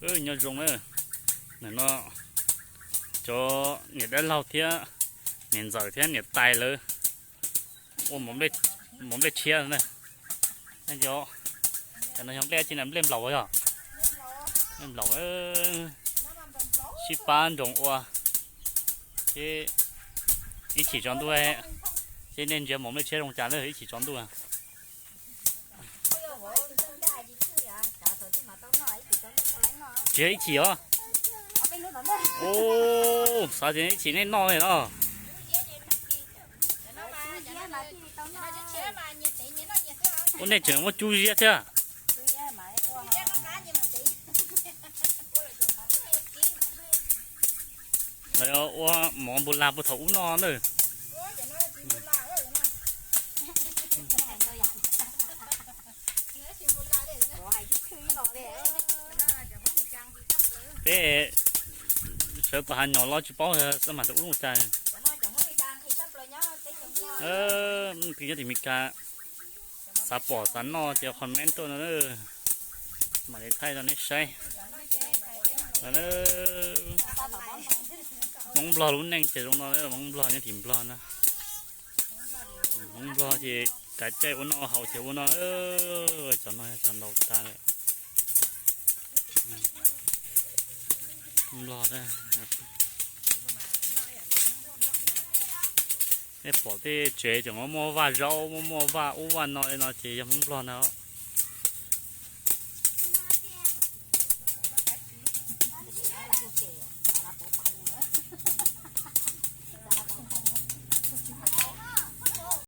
Nyob zoo na, nim no cov niam dab laug thiab niam ntxawm thiab niam tais lawv ua mov nplej tshiab na. Cov no yog nplej tsi na, nplej nplaum yog? Nplej nplaum. Sib pab nroos ua, ib chim tsaus ntuj, ces nej ntsia mov nplej tshiab zoo cas na, ib chim tsaus ntuj. Tsis yog ib chim os. Xav tias ib chim nej noj li no. Ua nej tseem muab cub ziab thiab. Lawv ua mov npua lag puag thaum ub no na. Peb sawv tom hav nyom los tsis paub xab mas thaum ub zoo cas. Nyob tim Mes Kas, xav pom xav noj ces comment tuaj no, mam li thaij rau nej saib. Hmoob Nplog lub neej ces zoo no, Hmoob Nplog nyob tim Nplog na. Hmoob Nplog ces kav caij ua noj haus ces ua no, cov no cov ntau tas lawm. Nplog, nej pom tej tsev tseem muaj muaj vaj zaub, muaj muaj vaj ub vaj no li no ces yog Hmoob Nplog ntag.